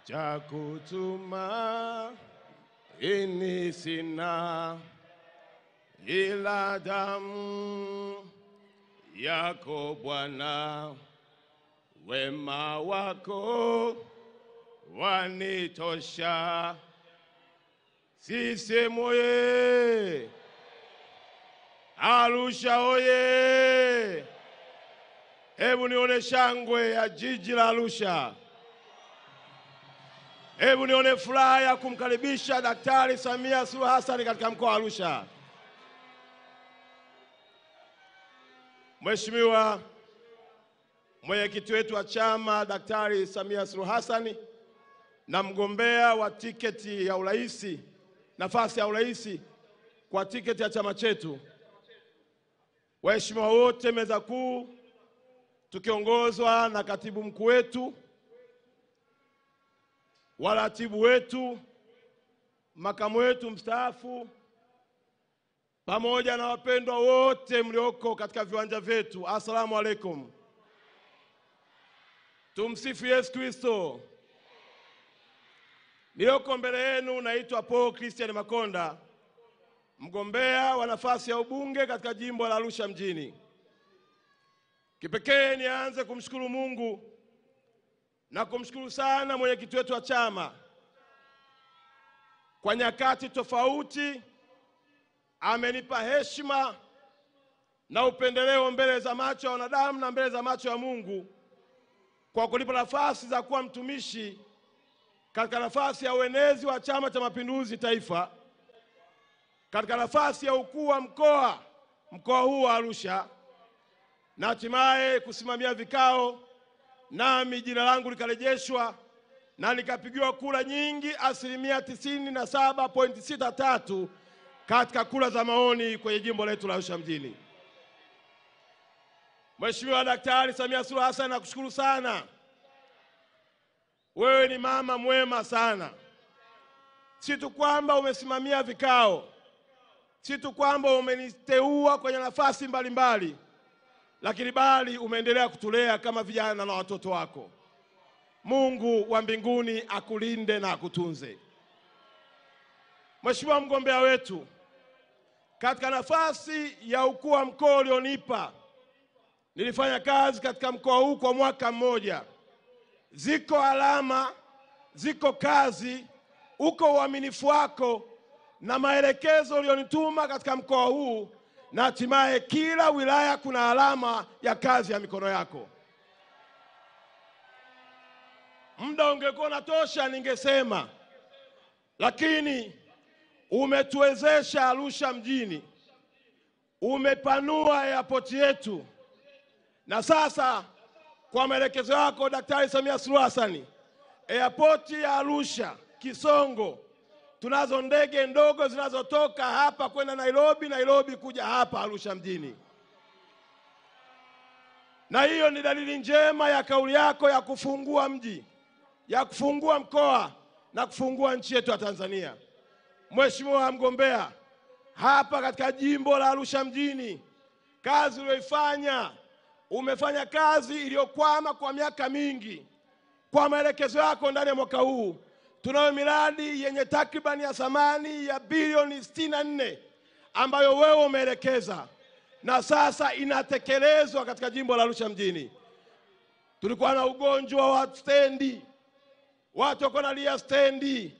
Cha kutumaini sina ila damu yako Bwana, wema wako wanitosha. CCM oye! Arusha oye! Hebu nione shangwe ya jiji la Arusha. Hebu nione furaha ya kumkaribisha Daktari Samia Suluhu Hassan katika mkoa wa Arusha. Mheshimiwa mwenyekiti wetu wa chama Daktari Samia Suluhu Hassan na mgombea wa tiketi ya urais, nafasi ya urais kwa tiketi ya chama chetu, waheshimiwa wote meza kuu tukiongozwa na katibu mkuu wetu, waratibu wetu, makamu wetu mstaafu, pamoja na wapendwa wote mlioko katika viwanja vyetu, asalamu alaikum. Tumsifu Yesu Kristo. Nilioko mbele yenu naitwa Paul Christian Makonda, mgombea wa nafasi ya ubunge katika jimbo la Arusha mjini. Kipekee nianze kumshukuru Mungu na kumshukuru sana mwenyekiti wetu wa chama. Kwa nyakati tofauti amenipa heshima na upendeleo mbele za macho ya wanadamu na mbele za macho ya Mungu kwa kunipa nafasi za kuwa mtumishi katika nafasi ya uenezi wa Chama cha Mapinduzi Taifa, katika nafasi ya ukuu wa mkoa huu wa Arusha, na hatimaye kusimamia vikao, nami jina langu likarejeshwa na nikapigiwa kura nyingi 97.63% katika kura za maoni kwenye jimbo letu la Arusha mjini. Mheshimiwa Daktari Samia Suluhu Hassan, nakushukuru sana. Wewe ni mama mwema sana. Si tu kwamba umesimamia vikao, si tu kwamba umeniteua kwenye nafasi mbalimbali, lakini bali umeendelea kutulea kama vijana na watoto wako. Mungu wa mbinguni akulinde na akutunze. Mheshimiwa mgombea wetu, katika nafasi ya ukuu wa mkoa ulionipa, nilifanya kazi katika mkoa huu kwa mwaka mmoja. Ziko alama, ziko kazi, uko uaminifu wako na maelekezo ulionituma katika mkoa huu, na hatimaye kila wilaya kuna alama ya kazi ya mikono yako. Muda ungekuwa unatosha ningesema, lakini umetuwezesha Arusha mjini, umepanua airport yetu, na sasa kwa maelekezo yako Daktari Samia Suluhu Hassan, airport ya Arusha Kisongo tunazo ndege ndogo zinazotoka hapa kwenda Nairobi, Nairobi kuja hapa Arusha mjini. Na hiyo ni dalili njema ya kauli yako ya kufungua mji, ya kufungua mkoa na kufungua nchi yetu ya Tanzania. Mheshimiwa mgombea, hapa katika jimbo la Arusha mjini, kazi uliyoifanya, umefanya kazi iliyokwama kwa miaka mingi. Kwa maelekezo yako ndani ya mwaka huu tunayo miradi yenye takriban ya thamani ya bilioni 64 ambayo wewe umeelekeza na sasa inatekelezwa katika jimbo la Arusha mjini. Tulikuwa na ugonjwa wa stendi, watu wako nalia stendi.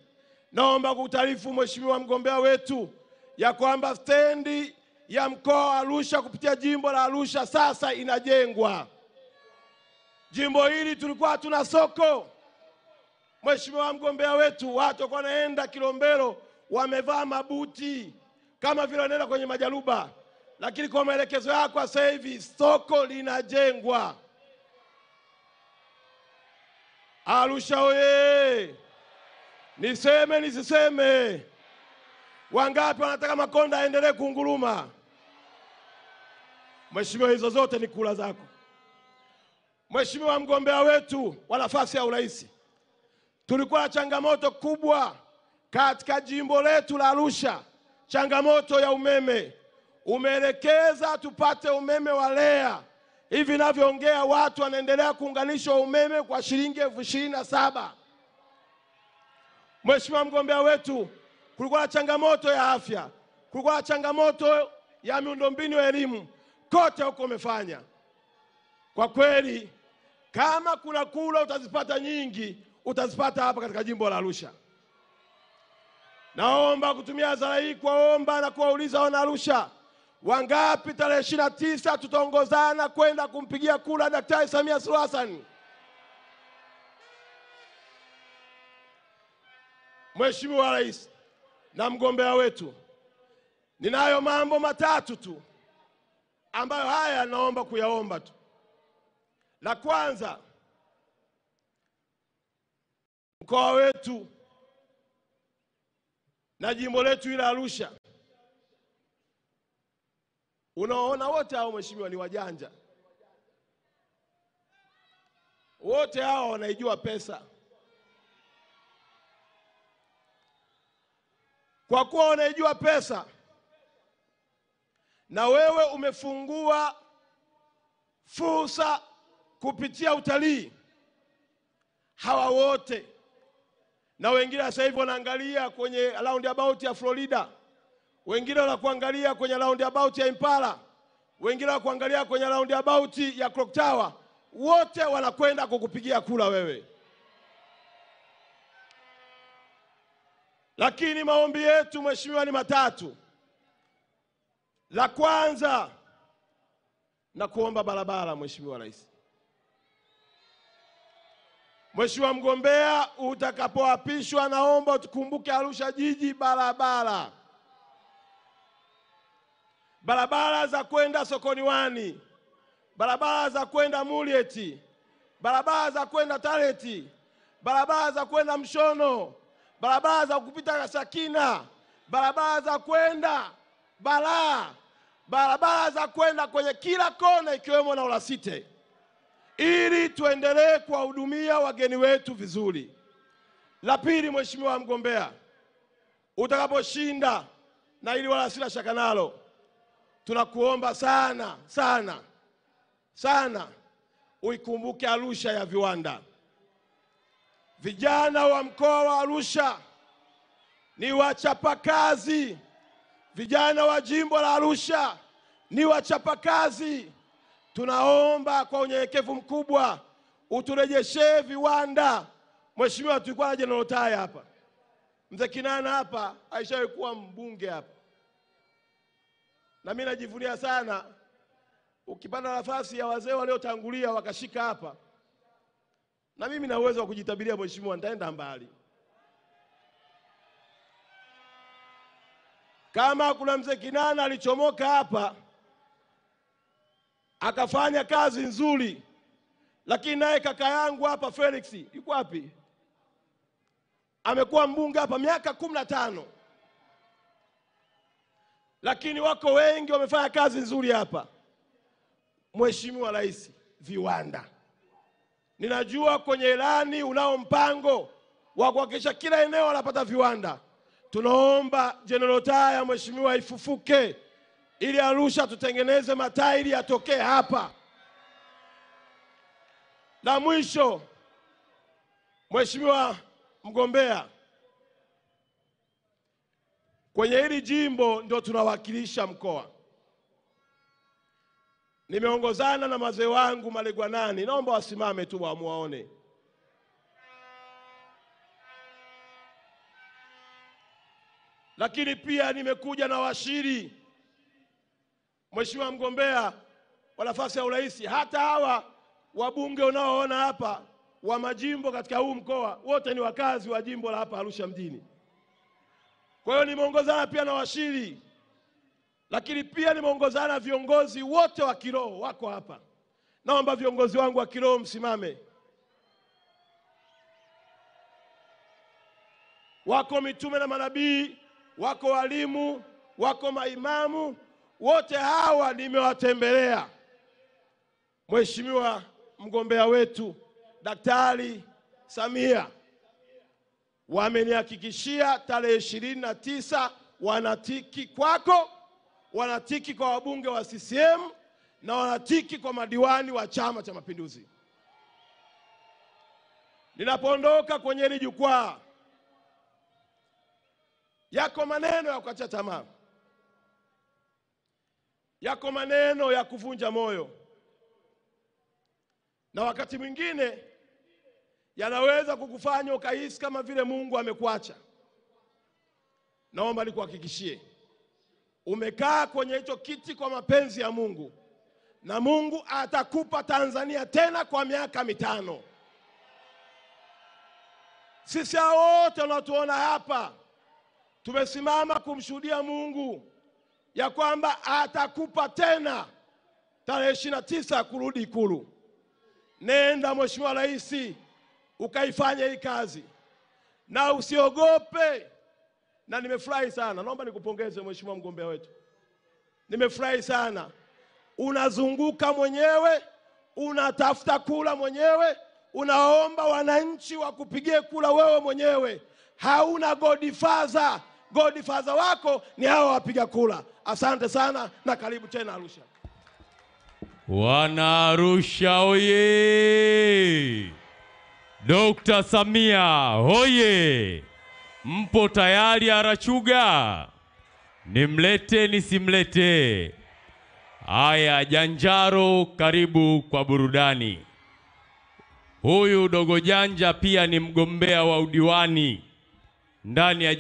Naomba kutaarifu Mheshimiwa mgombea wetu ya kwamba stendi ya mkoa wa Arusha kupitia jimbo la Arusha sasa inajengwa. Jimbo hili tulikuwa tuna soko. Mheshimiwa mgombea wetu, watu wako wanaenda Kilombero wamevaa mabuti kama vile wanaenda kwenye majaruba, lakini kwa maelekezo yako sasa hivi soko linajengwa. Arusha oye! Niseme nisiseme? Wangapi wanataka Makonda aendelee kunguruma? Mheshimiwa, hizo zote ni kura zako. Mheshimiwa mgombea wetu wa nafasi ya urais, tulikuwa na changamoto kubwa katika jimbo letu la Arusha, changamoto ya umeme. Umeelekeza tupate umeme wa REA. Hivi ninavyoongea watu wanaendelea kuunganishwa umeme kwa shilingi 27,000. Mheshimiwa mgombea wetu, kulikuwa na changamoto ya afya, kulikuwa na changamoto ya miundombinu ya elimu, kote huko umefanya. Kwa kweli kama kuna kula utazipata nyingi, utazipata hapa katika jimbo la Arusha. Naomba kutumia hadhara hii kuwaomba na kuwauliza wana Arusha, wangapi tarehe 29 tutaongozana kwenda kumpigia kura Daktari Samia Suluhu Hassan? Mheshimiwa Rais na mgombea wetu, ninayo mambo matatu tu ambayo haya naomba kuyaomba tu. La kwanza, mkoa wetu na jimbo letu ila Arusha, unaona wote hao mheshimiwa ni wajanja, wote hao wanaijua pesa. Kwa kuwa wanaijua pesa, na wewe umefungua fursa kupitia utalii, hawa wote na wengine sasa hivi wanaangalia kwenye roundabout ya Florida, wengine wanakuangalia kwenye roundabout ya Impala, wengine wanakuangalia kwenye roundabout ya Clock Tower, wote wanakwenda kukupigia kura wewe. Lakini maombi yetu mheshimiwa ni matatu. La kwanza, na kuomba barabara mheshimiwa Rais. Mheshimiwa mgombea, utakapoapishwa naomba tukumbuke Arusha jiji barabara. Barabara za kwenda Sokoni Wani, barabara za kwenda Mulieti, barabara za kwenda Tareti, barabara za kwenda Mshono, barabara za kupita Sakina, barabara za kwenda Balaa, barabara za kwenda kwenye kila kona ikiwemo na Olasite, ili tuendelee kuwahudumia wageni wetu vizuri. La pili, mheshimiwa mgombea, utakaposhinda, na ili wala sina shaka nalo, tunakuomba sana sana sana uikumbuke Arusha ya viwanda. Vijana wa mkoa wa Arusha ni wachapakazi. Vijana wa jimbo la Arusha ni wachapakazi. Tunaomba kwa unyenyekevu mkubwa uturejeshe viwanda. Mheshimiwa, tulikuwa na General Taya hapa, Mzee Kinana hapa aishawahi kuwa mbunge hapa, na mimi najivunia sana ukipata nafasi ya wazee waliotangulia wakashika hapa, na mimi na uwezo wa kujitabiria mheshimiwa, nitaenda mbali. Kama kuna Mzee Kinana alichomoka hapa akafanya kazi nzuri, lakini naye kaka yangu hapa Felix yuko wapi? Amekuwa mbunge hapa miaka 15. Lakini wako wengi wamefanya kazi nzuri hapa. Mheshimiwa Rais, viwanda. Ninajua kwenye ilani unao mpango wa kuhakikisha kila eneo wanapata viwanda. Tunaomba General Taya mheshimiwa ifufuke, ili Arusha tutengeneze matairi yatokee hapa. La mwisho, mheshimiwa mgombea, kwenye hili jimbo ndio tunawakilisha mkoa. Nimeongozana na mazee wangu Malegwanani, naomba wasimame tu wamuone. Lakini pia nimekuja na washiri. Mheshimiwa mgombea wa nafasi ya urais, hata hawa wabunge unaoona hapa wa majimbo katika huu mkoa wote ni wakazi wa jimbo la hapa Arusha mjini. Kwa hiyo nimeongozana pia na washiri, lakini pia nimeongozana viongozi wote wa kiroho wako hapa. Naomba viongozi wangu wa kiroho msimame. Wako mitume na manabii, wako walimu, wako maimamu, wote hawa nimewatembelea. Mheshimiwa mgombea wetu Daktari Samia, wamenihakikishia tarehe 29 wanatiki kwako, wanatiki kwa wabunge wa CCM na wanatiki kwa madiwani wa Chama cha Mapinduzi. Ninapoondoka kwenye hili jukwaa, Yako maneno ya kukatisha tamaa, yako maneno ya kuvunja moyo, na wakati mwingine yanaweza kukufanya ukahisi kama vile Mungu amekuacha. Naomba nikuhakikishie, umekaa kwenye hicho kiti kwa mapenzi ya Mungu, na Mungu atakupa Tanzania tena kwa miaka 5. Sisi wote unatuona hapa tumesimama kumshuhudia Mungu ya kwamba atakupa tena tarehe 29 kurudi Ikulu. Nenda Mheshimiwa Rais ukaifanye hii kazi na usiogope. Na nimefurahi sana, naomba nikupongeze Mheshimiwa mgombea wetu. Nimefurahi sana, unazunguka mwenyewe, unatafuta kula mwenyewe, unaomba wananchi wakupigie kula wewe mwenyewe. Hauna godfather. Godfather wako ni hao wapiga kula. Asante sana na karibu tena Arusha. Wana Arusha oye! Dr. Samia hoye! Mpo tayari Arachuga? Nimlete nisimlete? Haya, Janjaro karibu kwa burudani. Huyu dogo Janja pia ni mgombea wa udiwani ndani ya